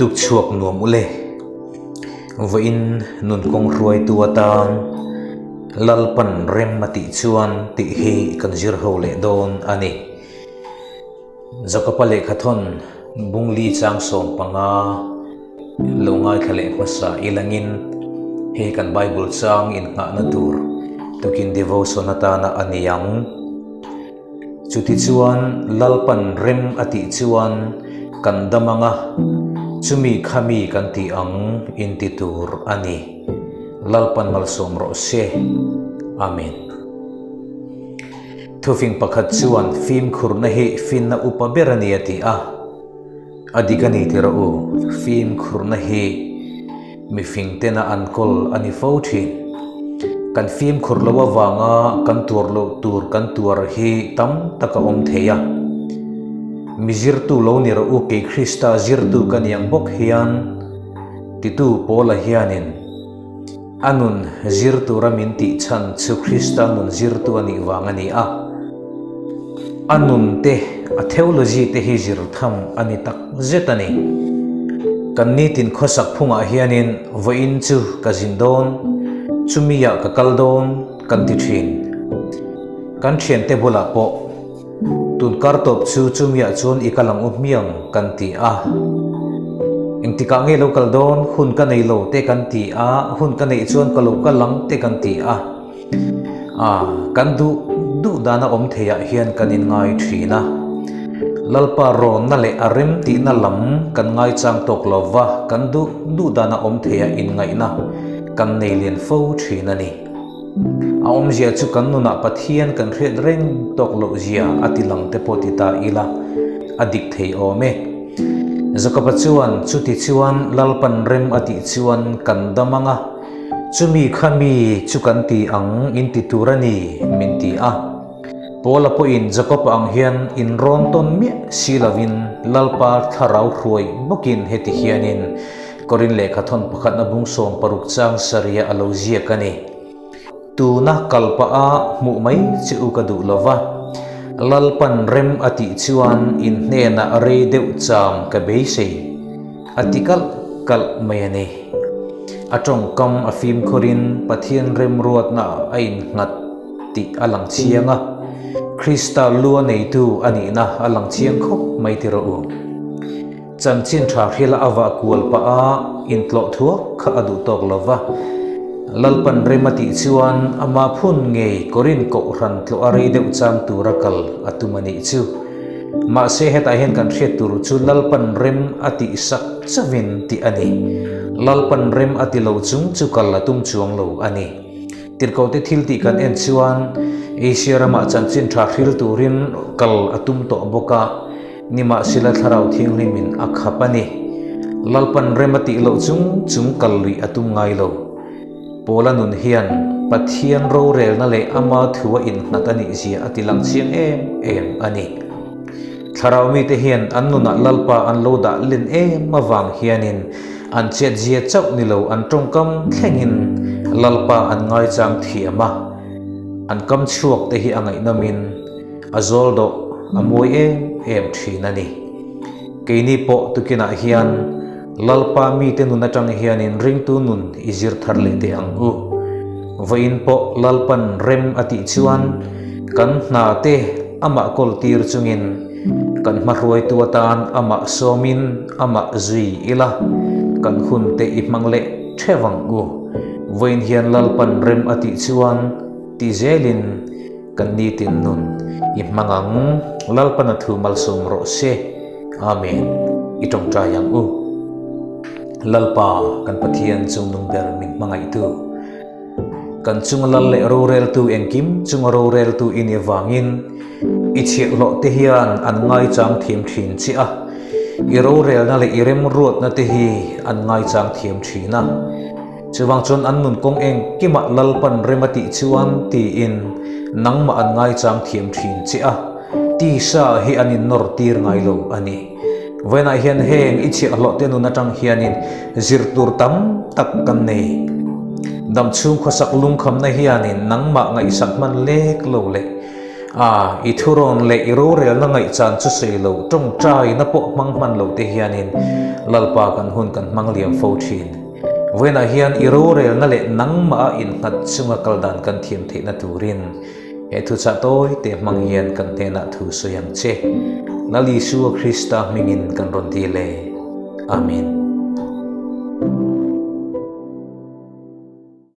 Tuk chhuak nuam ule. Vawiin nun kawng hruaitu atan Lalpan rem a tih chuan tih hi kan zir ho leh dawn a ni. Jakoba lehkhathawn Bungli chang 15 lo ngaithla leh hmasa ilangin hei kan Bible chang innghahna tur tukin devotion atana a ni ang. Chutichuan Lalpan rem a tih chuan kan dam ang a, chumi khami kan tih ang inti tur a ni. Lalpan malsawm rawh se. Amen. Thufing pakhat chuan fimkhurna hi finna upa ber a ni a ti a. A dik a ni ti rawh u, fimkhurna hi mifing tena an kawl a ni fo thin. Kan fimkhur loh avanga kan tuar loh tur kan tuar hi tam tak a awm thei a. Mi zirtu lo ni rawh u, kei Krista zirtu ka ni ang bawk hian, titu Paula hianin a nun zir tura min tih chhan chu Krista nun zirtu a nih vang a ni a. A nun te, a theology te hi zir tham a ni tak zet a ni. Kan nitin khawsak phungah hianin vawiin chu ka zin dawn, chumiah ka kal dawn kan ti thin. Kan thiante bulah pawh tun kar tawp chu chumiah chuan i kal ang u hmiang kan ti a. Engtikah nge lo kal dawn, hun ka nei lo te kan ti a, hun ka neih chuan ka lo kal ang te kan ti a. A, kan duh duh dana awm theiah hian kan inngai thin a. Lalpa rawnna leh a rem tihna lam kan ngaichang tawk lo va, kan duh duh dana awm theiah inngaihna kan nei lian fo thin a ni. A awmzia chu kan nunah Pathian kan hriat reng tawk loh zia a ti lang te pawh ti ta ila a dik thei awm e. Jakoba chuan chuti chuan Lalpan rem a tih chuan kan dam ang a. Chumi kha mi chu kan ti ang in ti tur a ni, min ti a. Paula pawhin Jakob ang hian inrawn tawn miah si lovin Lalpa thlarau hruai bawkin heti hianin Korin lehkha thawn pakhatna bung 60 chang saria a lo ziak a ni. Tuna kal pah a hmuh mai che u ka duh lova, Lalpan rem a tih chuan in hnenah rei deuh cham ka beisei. A ti kalh kalh mai a ni. A tawngkam a fimkhurin Pathian remruatna a innghat tih a lang chiang a, Krista lu a neitu a nihna a lang chiang khawp mai ti rawh u. Chanchin tha hrila a vah kual pah a intlawh thuak kha a duh tawk lo va, Lalpan rem a tih chuan ama phun ngei Korin kohhran tlawh a rei deuh chang tura kal a tum a nih chu. Mahse hetah hian kan hriat tur chu Lalpan rem a tih sak chauhin tih a ni. Lalpan rem a ti lo chung chu kal a tum chuang lo a ni. Tirhkohte thil tih kan en chuan Asia ramah chanchin tha hril turin kal a tum tawh bawk a, nimahsela Thlarau Thianghlimin a khap a ni. Lalpan rem a tih loh chung chung kal luih a tum ngai lo. Paula nun hian Pathian rorelna leh ama thu a innghat a nih zia a ti lang chiang em em a ni. Thlarau mite hian an nunah Lalpa an lo dah len em avang hianin an chetzia chauh ni lo an tawngkam thlengin Lalpa an ngaichang thiam a, an kam chhuak te hi a ngaihnawmin a zawl dawh a mawi em em thin a ni. Keini pawh tukinah hian Lalpa mite nun atang hianin ringtu nun i zir thar leh teh ang u. Vawiin pawh Lalpan rem a tih chuan kan hna te amah kawl tir chungin kan hmahruaitu atan amah sawmin amah zui ila kan hun te i hmang leh theuh ang u. Vawiin hian Lalpan rem a tih chuan ti zelin kan nitin nun i hmang ang. Lalpan a thu malsawm rawh se. Amen. I tawngtai ang u. Lalpa, kan Pathian chungnung ber min hmangaihtu, kan chunga lal leh roreltu engkim chunga roreltu i nih vangin i chhiahhlawh te hian an ngaichang thiam thin che a, i rorelna leh i remruatna te hi an ngaichang thiam thin a. Chuvang chuan an nun kawng engkimah Lalpan rem a tih chuan tiin nangmah an ngaichang thiam thin che a, tisa hi an innawr tir ngai lo a ni. Vawiinah hian heng i chhiahhlawh te nun atang hianin zir tur tam tak kan nei. Damchhung khawsak lungkhamna hianin nangmah ngaihsak hman lek lo leh. A, i thurawn leh i rorelna ngaihchan chu sawi lo, tawngtaina pawh hmang hman lo te hianin Lalpa kan hun kan hmang liam fo thin. Vawiinah hian i rorelna leh nangmah a innghat chunga kal dan kan thiam theihna turin he thuchah tawi te hmang hian kan hnenah thu sawi ang che. Lal Isua Krista hmingin kan rawn dil e. Amen.